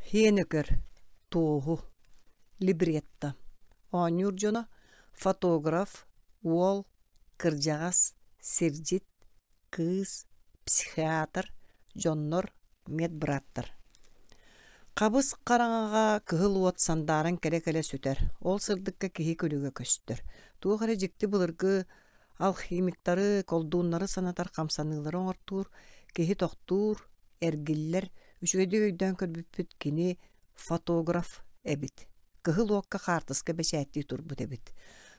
Һиэн өкөр, туоһу, либретто, оонньуур дьоно фотограф, уол, кырдьаҕас, сирдьит, кыыс, психиатр, дьоннор, медбраттар. Хабыс хараҥаҕа кыһыл уот сандааран кэлэ-кэлэ сүтэр, ол сырдыкка киһи күлүгэ көстөр. Туох эрэ дьикти былыргы алхимиктары, колдуннары санатар хамсаныылары оҥортуур, киһи тохтуур, эргиллэр, үчүгэйдик өйдөөн көрбүппүт кини фотограф эбит. Кыһыл уокка хаартыска бэчээттии турбут эбит.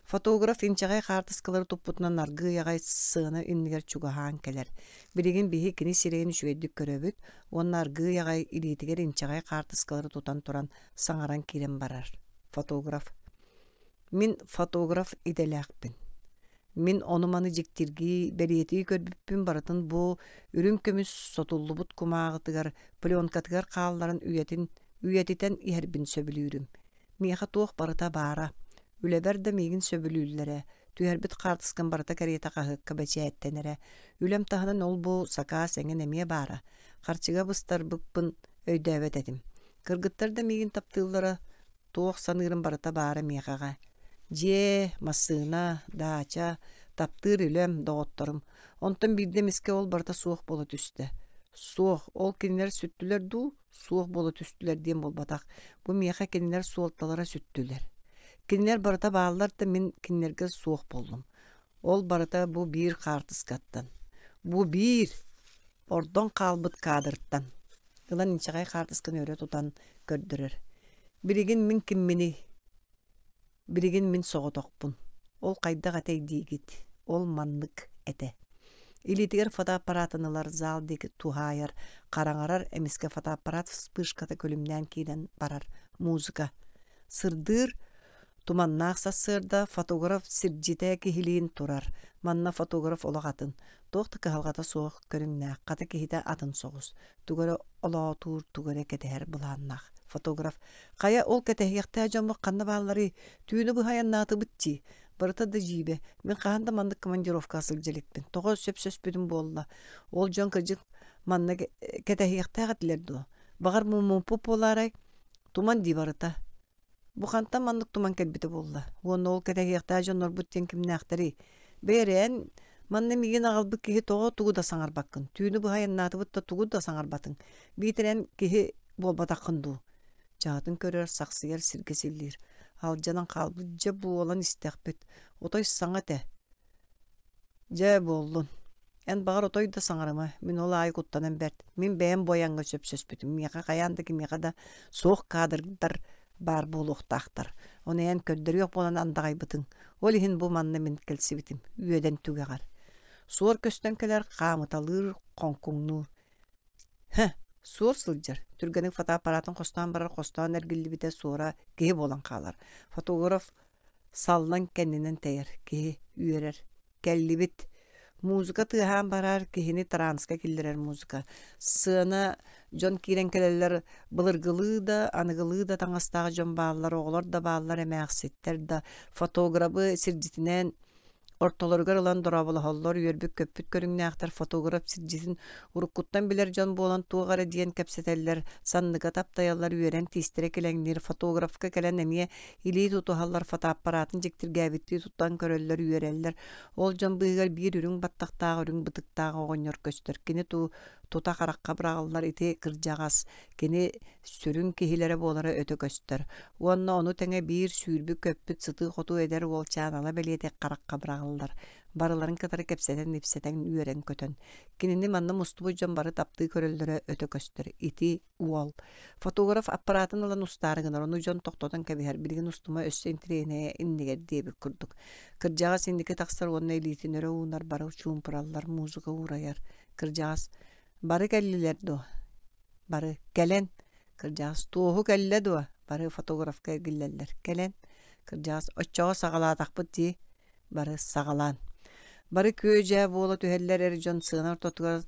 Фотограф инчэҕэй хаартыскалары туппутунан аргыый аҕай сцена иннигэр чугаһаан кэлэр. Билигин биһи кини сирэйин үчүгэйдик көрөбүт уонна аргыый аҕай илиитигэр инчэҕэй хаартыскалары тутан туран саҥаран киирэн барар. Фотограф Мин фотограф идэлээхпин. Мин ону-маны дьиктиргии, бэлиэтии көрбүппүн барытын бу үрүҥ көмүс сотуллубут кумааҕытыгар, пленкатыгар хаалларан үйэтин, үйэтитэн иһэрбин сөбүлүүрүм. Миэхэ туох барыта баара. Үлэбэр да миигин сөбүлүүллэрэ, түһэрбит хаартыскам барыта кэриэтэ хаһыакка бэчээттэнэрэ. Үлэм таһынан ол-бу сакаас эҥин эмиэ баара. Харчыга быстарбыппын өйдөөбөт этим. Кыргыттар да миигин таптыыллара, Туох саныырым барыта баара миэхэҕэ: дьиэ, массыына, даача, таптыыр үлэм, доҕотторум. Онтон биирдэ эмискэ ол барыта суох буола түстэ. Суох, ол кинилэр сүттүлэр дуу, суох буола түстүлэр диэн буолбатах. Бу миэхэ кинилэр суолталара сүттүлэр. Кинилэр барыта бааллар да мин кинилэргэ суох буоллум. Ол барыта бу биир хаартыскаттан. Бу биир ордон хаалбыт кадртан. Ылан инчэҕэй хаартысканы өрө тутан көрдөрөр. Билигин мин кимминий? Билигин мин соҕотохпун. Ол хайдах этэй диигит? Ол маннык этэ. Илиитигэр фотоаппаратын ылар, зал диэки туһаайар, хараҥарар, эмискэ фотоаппарат вспышката күлүмнээн киирэн барар. Музыка. Сырдыыр, Туманнаах сарсыарда фотограф сирдьитэ киһилиин турар. Манна фотограф олох атын, туох да кыһалҕата суох көрүҥнээх, хата киһитэ атын соҕус, тугу эрэ олоотуур, тугу эрэ кэтэһэр былааннаах. Фотограф «Хайа, ол кэтэһиэхтээх дьоммут ханна баалларый? Түүнү быһа айаннаатыбыт дии. Барыта да дьиибэ. Мин хаһан да маннык командировкаҕа сылдьа иликпин. Тоҕо сөпсөспүтүм буолла? Ол дьон кырдьык манна кэтэһиэхтээх этилэр дуо? Баҕар муммуппут буолаарай? Туман дии барыта. Бу хантан маннык туман кэлбитэ буолла? Уонна ол кэтэһиэхтээх дьоннорбут диэн кимнээхтэрий? Бэйэрээн, манна миигин аҕалбыт киһи тоҕо тугу да саҥарбаккын? Түүнү быһа айаннаатыбыт да тугу да саҥарбатыҥ. Биитэр эн киһи буолбатаххын дуу? Чаһытын көрөр, сахсыйар сиргэ силлиир. Алдьанан хаалбыт дьэ буолан истэхпит. Отой саҥа этэ. Дьэ, буоллун. Эн баҕар отой да саҥарыма, мин ол аайы куттанан бэрт. Мин бэйэм бу айаҥҥа сөпсөспүтүм. Миэхэ хайаан да кимиэхэ да суох кадрдар баар буолуохтаахтар. Ону эн көрдөрүөх буолан андаҕайбытыҥ. Ол иһин бу манна мин кэлсибитим, үөдэн түгэҕэр. Суор көстөн кэлэр, хаамыталыыр, хоҥкуҥнуур. Һэ, суор сылдьар. Түргэнник фотоаппаратын хостоон барар, хостоон эргиллибитэ суора киһи буолан хаалар. Фотограф Саллан кэннинэн тэйэр, киһи үөрэр. Кэллибит. Музыка тыаһаан барар, киһини транска киллэрэр музыка. Сыана дьон киирэн кэлэллэр былыргылыы да, аныгылыы да таҥастаах дьон бааллар, оҕолор да бааллар, эмээхситтэр да. Фотограбы сирдьитинэн Ортолоругар ылан дорооболоһоллор, үөрбүт-көппүт көрүҥнээхтэр фотограф сирдьитин уруккуттан билэр дьон буолан туох эрэ диэн кэпсэтэллэр, санныга таптайаллар, үөрэн тиистэрэ килэҥниир, фотографка кэлэн эмиэ илии тутуһаллар, фотоаппаратын дьиктиргээбиттии туттан көрөллөр, үөрэллэр. Ол дьон быыһыгар биир үрүҥ баттахтаах, үрүҥ бытыктаах оҕонньор көстөр. Кини ту тута харахха быраҕыллар ити кырдьаҕас, кини сүрүн киһилэрэ буолара өтө көстөр. Уонна ону тэҥэ биир сүүрбүт-көппүт сытыы-хотуу эдэр уолчаан ала бэлиэтик харахха быраҕыллар. Барыларын кытары кэпсэтэн-ипсэтэн үөрэн-көтөн. Кинини манна мустубут дьон бары таптыы көрөллөрө өтө көстөр. Ити уол. Фотограф аппаратын ылан устаары гынар, ону дьон тохтотон кэбиһэр. Билигин устума өссө интэриэһинэйэ иннигэр диэбит курдук. Кырдьаҕас инники тахсар уонна илиитин өрө уунар, бары чуумпураллар, музыка уурайар. Кырдьаҕас «Бары кэллилэр дуо?» Бары «Кэлэн!» Кырдьаҕас «Туоһу кэллэ дуо?» Бары фотографка эргиллэллэр. «Кэлэн!» Кырдьаҕас «Оччоҕо саҕалаатахпыт дии?» Бары «Саҕалаан!» Бары күө-дьаа буола түһэллэр эр дьон сыана ортотугар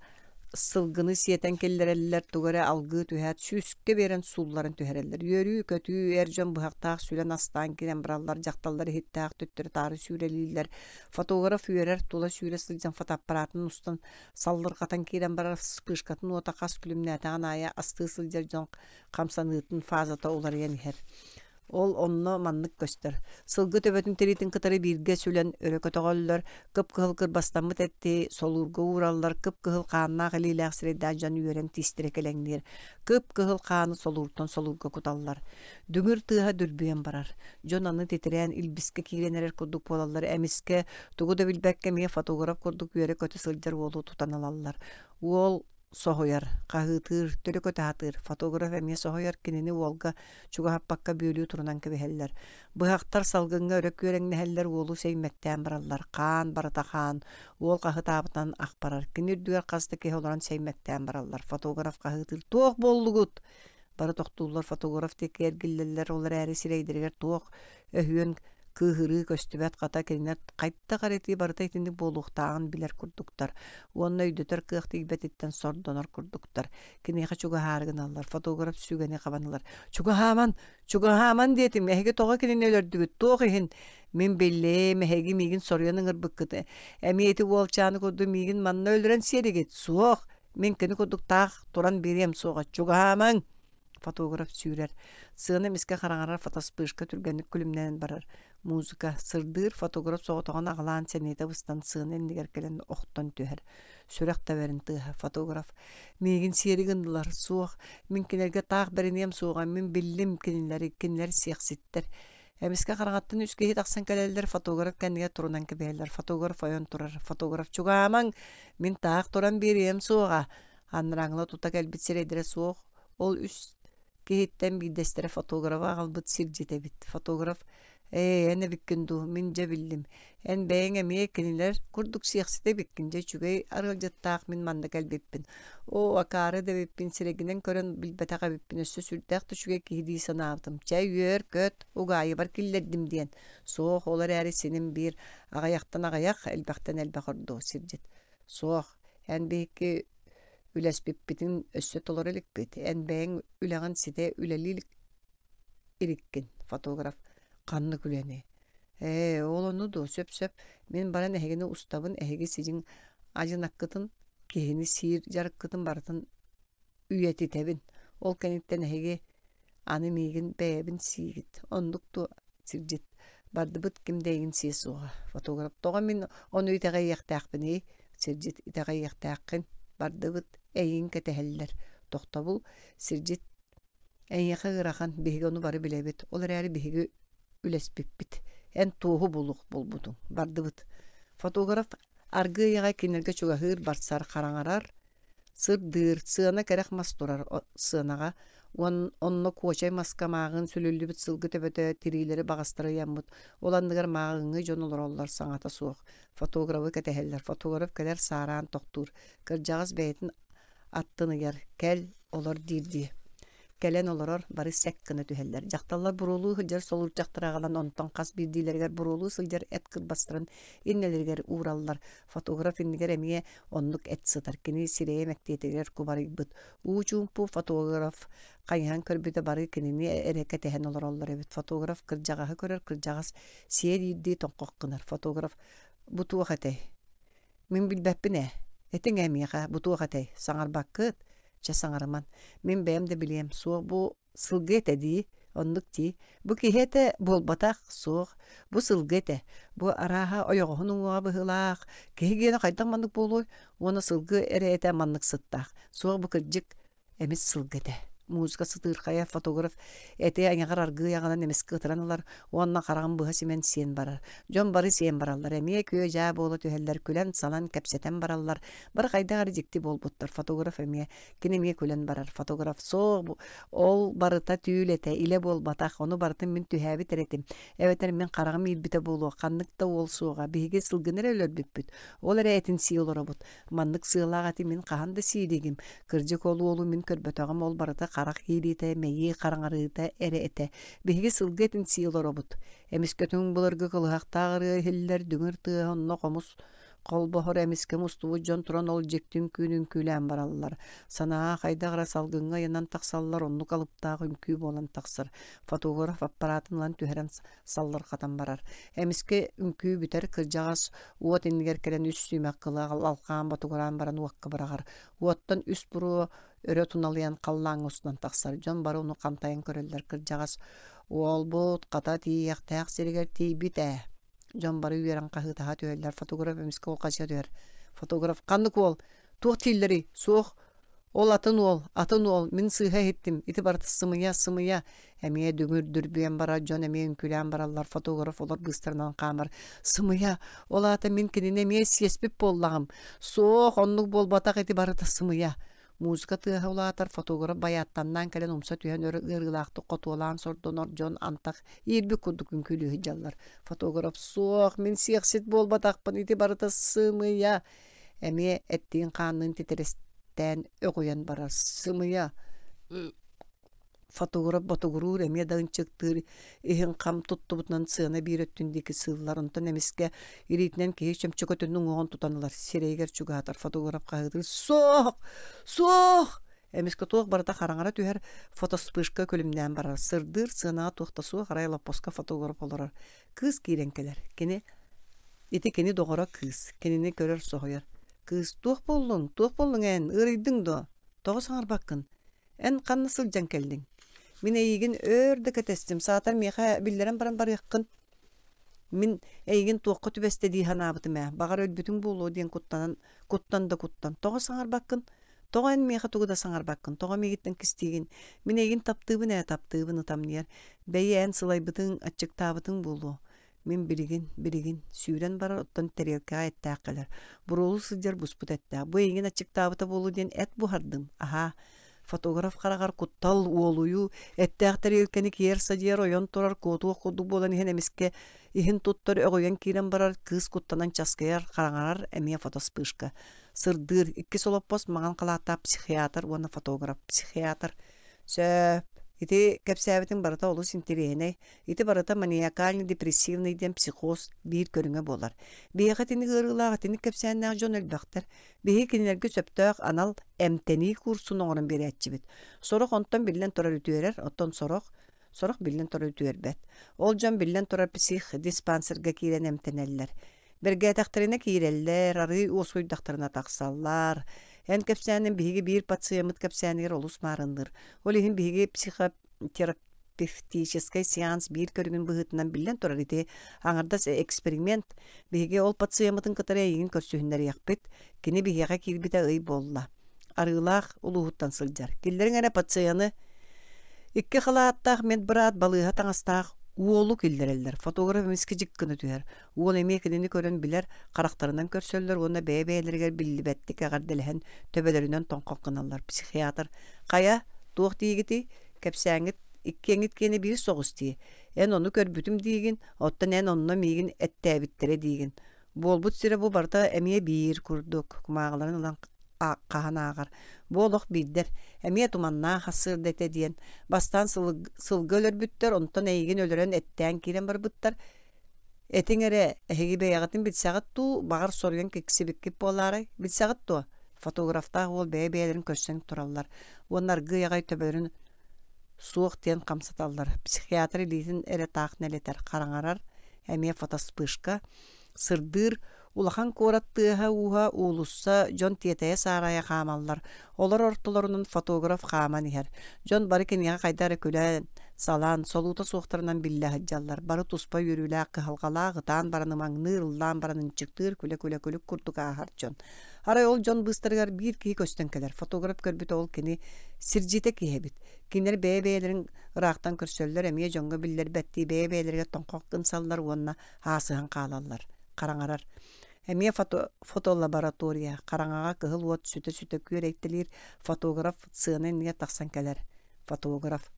Сылгыны сиэтэн киллэрэллэр, тугу эрэ алгыы түһээт, сүүскэ биэрэн суулларан түһэрэллэр. Үөрүү-көтүү, эр дьон быһахтаах сүлэн астаан киирэн бараллар, дьахталлар иһиттээх төттөрү-таары сүүрэлииллэр. Фотограф үөрэр, тула сүүрэ сылдьан фотоаппаратын устан саллырҕатан киирэн барар, вспышкатын уота хас күлүмнээтэҕин аайы астыы сылдьар дьон хамсаныытын фазата уларыйан иһэр. Ол онно маннык көстөр: сылгы төбөтүн тириитин кытары бииргэ сүлэн өрө көтөҕөллөр, кып-кыһыл кырбастаммыт эти солуурга уураллар, кып-кыһыл хааннаах илиилээх сирэйдээх дьон үөрэн тиистэрэ кэлэҥниир, кып-кыһыл хааны солууртан солуурга куталлар. Дүҥүр тыаһа дүрбүйэн барар. Дьон аны титирээн илбискэ киирэн эрэр курдук буолаллар, эмискэ тугу да билбэккэ эмиэ фотограф курдук үөрэ-көтө сылдьар уолу тутан ылаллар. Уол соһуйар, хаһыытыыр, төлө көтө сатыыр. Фотограф эмиэ соһуйар, кинини уолга чугаһаппакка бүөлүү турунан кэбиһэллэр. Быһахтар салгыҥҥа өрө күөрэҥнэһэллэр, уолу сэймэктээн бараллар. Хаан барыта хаан, уол хаһытаабытынан ах барар. Кини үрдүгэр хас да киһи олорон сэймэктээн бараллар. Фотограф хаһыытыыр, «Туох буоллугут?» Бары тохтууллар, фотограф диэки эргиллэллэр, ол эрээри сирэйдэригэр туох өһүөн кыыһырыы көстүбэт, хата кинилэр хайдах эрэ ити барыта итинник буолуохтааҕын билэр курдуктар уонна өйдөтөр кыах тиийбэтиттэн сордонор курдуктар. Киниэхэ чугаһаары гыналлар, фотограф сүгэни хабан ылар. «Чугаһааман! Чугаһааман диэтим! Эһиги тоҕо кинини өлөрдүгүт? Туох иһин? Мин биллиэм, эһиги миигин соруйан ыҥырбыккыт. Эмиэ ити уолчааны курдук миигин манна өлөрөн сиэригит? Суох! Мин кини курдук таах туран биэриэм суоҕа. Чугаһаамаҥ!» Фотограф сүүрэр. Сыана эмискэ хараҥарар фотоспышка түргэнник күлүмнэнэн барар. Музыка сырдыыр фотограф соҕотоҕун аҕылаан сэниэтэ быстан сыана иннигэр кэлэн охтон түһэр. Сүрэх тэбэрин тыаһа фотограф «Миигин сиэри гыннылар, суох, мин кинилэргэ таах бэриниэм суоҕа, мин биллим кинилэри, кинилэр сиэхситтэр». Эмискэ хараҥаттан үс киһи тахсан кэлэллэр, фотограф кэннигэр турунан кэбиһэллэр. Фотограф ойон турар. Фотограф «Чугаһаамаҥ, мин таах туран биэриэм суоҕа». Анарааҥҥылар тута кэлбит сирэйдэрэ суох, ол үс киһиттэн биирдэстэрэ фотографы аҕалбыт сирдьит эбит. Фотограф «Ээ, эн эбиккин дуу, мин дьэ биллим. Эн бэйэҥ эмиэ кинилэр курдук сиэхсит эбиккин, дьэ үчүгэй арыалдьыттаах мин манна кэлбиппин. Оо, акаары да эбиппин, сирэйгинэн көрөн билбэтэх эбиппин, өссө сүрдээх да үчүгэй киһи дии санаабытым. Чэ, үөр-көт, угаайыбар киллэрдим диэн. Суох, ол эрээри синим биир, аҕыйахтан аҕыйах, элбэхтэн элбэх ордуо сирдьит. Суох, эн биһикки үлэспиппитин өссө толоро иликпит. Эн бэйэҥ үлэҕин ситэ үлэлии илик иликкин, фотограф. Ханнык үлэни? Ээ, ол ону дуо, сөп-сөп. Мин баран эһигини устабын, эһиги сидьиҥ адьынаккытын, киһини сиир дьарыккытын барытын үйэтитэбин. Ол кэнниттэн эһиги аны миигин бэйэбин сиигит. Оннук дуо, сирдьит. Бардыбыт ким да эйигин сиэ суоҕа. Фотограф тоҕо мин ону итэҕэйиэхтээхпиний? Сирдьит итэҕэйиэхтээххин. Бардыбыт эйигин кэтэһэллэр. Тохтобул. Сирдьит эйиэхэ ыарахан, биһиги ону бары билэбит. Ол эрээри биһиги үлэспиппит. Эн туоһу булуох буолбутуҥ. Бардыбыт. Фотограф аргыый аҕай кинилэргэ чугаһыыр, барсар, хараҥарар, Сырдыыр, сыана кэрэх мас турар сыанаҕа онно куочай маска мааҕын сүлүллүбүт сылгы төбөтө тириилэри баҕастара ыйаммыт, ол анныгар мааҕыҥҥы дьон олороллор саҥата суох, фотографы кэтэһэллэр, фотограф кэлэр саараан тохтуур, кырдьаҕас бэйэтин аттын ыйар, кэл, олор диирдии Кэлэн олорор, бары сэк гына түһэллэр. Дьахталлар буруолуу сылдьар солуурчахтары аҕалан онтон хас биирдиилэригэр буруолуу сылдьар эт кырбастарын иннэлэригэр уураллар. Фотограф иннигэр эмиэ оннук эт сытар. Кини сирэйэ мэктиэтигэр кубарыйбыт. Уу чуумпу фотограф хайыһан көрбүтэ бары кинини эрэ кэтэһэн олороллор эбит. Фотограф кырдьаҕаһы көрөр, кырдьаҕас сиэ диирдии тоҥхох гынар. Фотограф бу туох этэй? Мин билбэппин ээ. Этиҥ ээ миэхэ, бу туох этэй? Саҥарбаккыт? Чэ, саҥарыман. Мин бэйэм да билиэм. Суох бу сылгы этэ дии. Оннук дии. Бу киһи этэ буолбатах, суох. Бу сылгы этэ. Бу арааһа ойоҕоһун уҥуоҕа быһыылаах. Киһи гиэнэ хайдах маннык буолуой? Уонна сылгы эрэ этэ маннык сыттаах. Суох бу кырдьык эмис сылгы этэ. Музыка сытыырхайа фотограф эти айаҕар аргыый аҕалан эмискэ ытыран ылар уонна хараҕын быһа симэн сиэн барар. Дьон бары сиэн бараллар, эмиэ күө-дьаа буола түһэллэр, күлэн-салан, кэпсэтэн бараллар. Бары хайдах эрэ дьикти буолбуттар. Фотограф эмиэ, кини эмиэ күлэн барар. Фотограф суох, ол барыта түүл этэ, илэ буолбатах, ону барытын мин түһээбит эрэ этим. Эбэтэр мин хараҕым иирбитэ буолуо, ханнык да уол суоҕа, биһиги сылгыны эрэ өлөрбүппүт. Ол эрэ этин сии олоробут. Маннык сыалаах эти мин хаһан да сииригим, кырдьык ол уолу мин көрбөтөҕүм, ол барыта харах киириитэ, мэйии хараҥарыыта эрэ этэ. Биһиги сылгы этин сии олоробут. Эмискэ түҥ былыргы кылыһахтаах ырыа иһиллэр, дүҥүр тыаһа онно хомус. Холбоһор эмискэ мустубут дьон туран ол дьикти үҥкүүнү үҥкүүлээн бараллар. Санаа хайдах эрэ салгыҥҥа ыйанан тахсаллар, оннук алыптаах үҥкүү буолан тахсар. Фотограф аппараатын ылан түһэрэн саллырҕатан барар. Эмискэ үҥкүү бүтэр, кырдьаҕас уот иннигэр кэлэн үс сүүмэх кылы алҕаан ботугураан баран уокка быраҕар. Уоттан үс буруо өрө туналыйан халлааҥҥа устан тахсар. Дьон бары ону хантайан көрөллөр. Кырдьаҕас уолбут хата тиийиэхтээх сиригэр тиийбит ээ. Дьон бары үөрэн хаһыытаһа түһэллэр. Фотограф эмискэ улхачыйа түһэр. Фотограф ханнык уол? Туох дииллэрий? Суох. Ол атын уол, атын уол, мин сыыһа иһиттим, ити барыта сымыйа, сымыйа. Эмиэ дүҥүр дүрбүйэн барар дьон эмиэ үҥкүүлээн бараллар, фотограф олор быыстарынан хаамар. Сымыйа, ол аата мин кинини эмиэ сиэспит буоллаҕым. Суох, оннук буолбатах, ити барыта сымыйа. Музыка тыаһа улаатар, фотограф байааттаннаан кэлэн умса түһэн өр ыарыылаахтык хотуолаан сордонор дьон антах иирбит курдук үҥкүүлүү сылдьаллар. Фотограф суох, мин сиэхсит буолбатахпын, ити барыта сымыйа. Эмиэ эттиин-хаанныын титирэстээн өҕүйэн барар. Сымыйа. Фотограф ботугуруур, эмиэ да ынчыктыыр, иһин хам туттубутунан сыана биир өттүн диэки сыыллар, онтон эмискэ илиитинэн киһи чөмчөкөтүн уҥуоҕун тутан ылар, сирэйигэр чугаһатар. Фотограф хаһыытыыр: «Суох! Суох!» Эмискэ туох барыта хараҥара түһэр, фотоспышка күлүмнээн барар, сырдыыр, сыанаҕа туох да суох, арай олоппоско фотограф олорор. Кыыс киирэн кэлэр. Кини ити кини доҕоро кыыс. Кинини көрөр соһуйар. Кыыс туох буоллуҥ? Туох буоллуҥ эн? Ыарыйдыҥ дуо? Тоҕо саҥарбаккын? Эн ханна сылдьан кэллиҥ? Мин эйигин өөр да кэтэстим, саатар миэхэ биллэрэн баран барыаххын. Мин эйигин туохха түбэстэ дии санаабытым ээ, баҕар өлбүтүҥ буолуо диэн куттанан, куттан да куттан. Тоҕо саҥарбаккын? Тоҕо эн миэхэ тугу да саҥарбаккын? Тоҕо миигиттэн кистиигин? Мин эйигин таптыыбын ээ, таптыыбын, ытамньыйар. Бэйи эн сылайбытыҥ, аччыктаабытыҥ буолуо. Мин билигин, билигин сүүрэн барар, оттон тэриэлкэҕэ эттээх кэлэр. Буруолуу сылдьар буспут эттээх. Бу эйигин аччыктаабыта буолуо диэн эт буһардым. Аһаа. Фотограф хараҕар куттал, уолуйуу, эттээх тэриэлкэни киэр садьыйар, ойон турар, куотуох курдук буолан иһэн эмискэ иһин туттар, өҕүйэн киирэн барар, кыыс куттанан часкыйар, хараҥарар, эмиэ фотоспышка. Сырдыыр, иккис олоппос маҥан халааттаах психиатр уонна фотограф. Психиатр. Сөп. Ити кэпсээбитиҥ барыта олус интэриэһинэй. Ити барыта маниакально-депрессивный диэн психоз биир көрүҥэ буолар. Биһиэхэ итинник ыарыылаах, итинник кэпсээннээх дьон элбэхтэр. Биһиги кинилэргэ сөптөөх анал эмтэнии курсун оҥорон биэрээччибит. Сорох онтон биллэн турар үтүөрэр, оттон сорох сорох биллэн турар үтүөрбэт. Ол дьон биллэн турар психдиспансерга киирэн эмтэнэллэр. Бэргээтэхтэринэ киирэллэр, арыый уоскуйдахтарына тахсаллар. Эн кэпсээнин биһиги биир пациеммыт кэпсээнигэр олус маарынныыр. Ол иһин биһиги психотерапевтическай сеанс биир көрүҥүн быһыытынан биллэн турар ити аҥардас эксперимент. Биһиги ол пациеммытын кытары эйигин көрсүһүннэриэхпит. Кини биһиэхэ киирбитэ ый буолла. Арыылаах улууһуттан сылдьар. Киллэриҥ эрэ пациены Икки халааттаах медбрат балыыһа таҥастаах уолу киллэрэллэр. Фотограф эмискэ дьик гына түһэр. Уол эмиэ кинини көрөн билэр, харахтарынан көрсөллөр уонна бэйэ-бэйэлэригэр биллибэттик эҕэрдэлэһэн төбөлөрүнэн тоҥхох гыналлар. Психиатр «Хайа, туох диигитий? Кэпсээҥҥит иккиэҥҥит киэнэ биир соҕус дии. Эн ону көрбүтүм диигин, оттон эн онно миигин эттээбиттэрэ диигин. Буолбут сирэ бу барыта эмиэ биир курдук, кумааҕыларын ылан хаһан ааҕар. Бу олох биирдэр. Эмиэ туманнаах сарсыарда этэ диэн. Бастаан сылгы өлөрбүттэр, онтон эйигин өлөрөн эттээн киирэн барбыттар. Этиҥ эрэ, эһиги бэйэҕитин билсэҕит дуу, баҕар соруйан киксибиккит буолаарай? Билсэҕит дуо? Фотографтаах уол бэйэ-бэйэлэрин көрсөн тураллар уонна аргыый аҕай төбөлөрүн суох диэн хамсаталлар. Психиатр илиитин эрэ таах нэлэтэр, хараҥарар, эмиэ фотоспышка, сырдыыр, улахан куорат тыаһа-ууһа, уулусса, дьон тиэтэйэ-саарайа хаамаллар. Олор ортолорунан фотограф хааман иһэр. Дьон бары киниэхэ хайдах эрэ күлэн, салаан, солуута суохтарынан биллэ сылдьаллар. Бары туспа үөрүүлээх, кыһалҕалаах, ытаан баран ымаҥныыр, ыллаан баран ынчыктыыр, күлэ-күлэ күлүк курдук ааһар дьон. Арай ол дьон быыстарыгар биир киһи көстөн кэлэр. Фотограф көрбүтэ ол кини сирдьитэ киһи эбит. Кинилэр бэйэ-бэйэлэрин ыраахтан көрсөллөр, эмиэ дьоҥҥо биллэрбэттии бэйэ-бэйэлэригэр тоҥхох гынсаллар уонна аасыһан хаалаллар. Хараҥарар. Эмиэ фото, фотолаборатория. Хараҥаҕа кыһыл уот сүтэ-сүтэ күөрэйтэлиир фотограф сыана иннигэр тахсан кэлэр. Фотограф.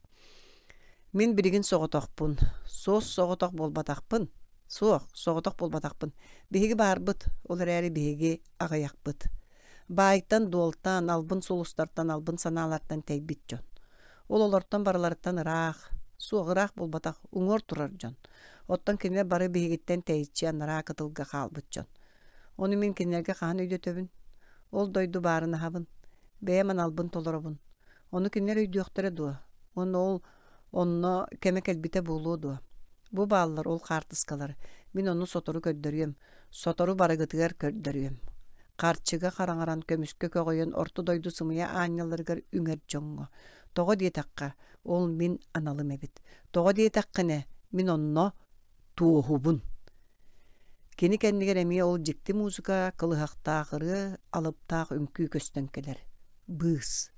Мин билигин соҕотохпун. Суос соҕотох буолбатахпын. Суох, соҕотох буолбатахпын. Биһиги баарбыт, ол эрээри биһиги аҕыйахпыт. Баайтан-дуолтан, албын сулустартан, албын санаалартан тэйбит дьон. Ол олортон барыларыттан ыраах, суох ыраах буолбатах, уҥуор турар дьон. Оттон кинилэр бары биһигиттэн тэйиччи анараа кытылга хаалбыт дьон. Ону мин кинилэргэ хаһан өйдөтөбүн? Ол дойду баарын аһабын. Бэйэм аналбын толоробун. Ону кинилэр өйдүөхтэрэ дуо? Уонна ол онно кэмэ кэлбитэ буолуо дуо? Бу бааллар ол хаартыскалар. Мин ону сотору көрдөрүөм. Сотору барыгытыгар көрдөрүөм. Харчыга хараҥаран, көмүскэ көҕүйэн орто дойду сымыйа аанньалларыгар үҥэр дьоҥҥо. Тоҕо диэтэххэ, ол мин аналым эбит. Тоҕо диэтэххинэ, мин онно туоһубун. Кини кэннигэр эмиэ ол дьикти музыка, кылыһахтаах ырыа, алыптаах үҥкүү көстөн кэлэр. Быыс.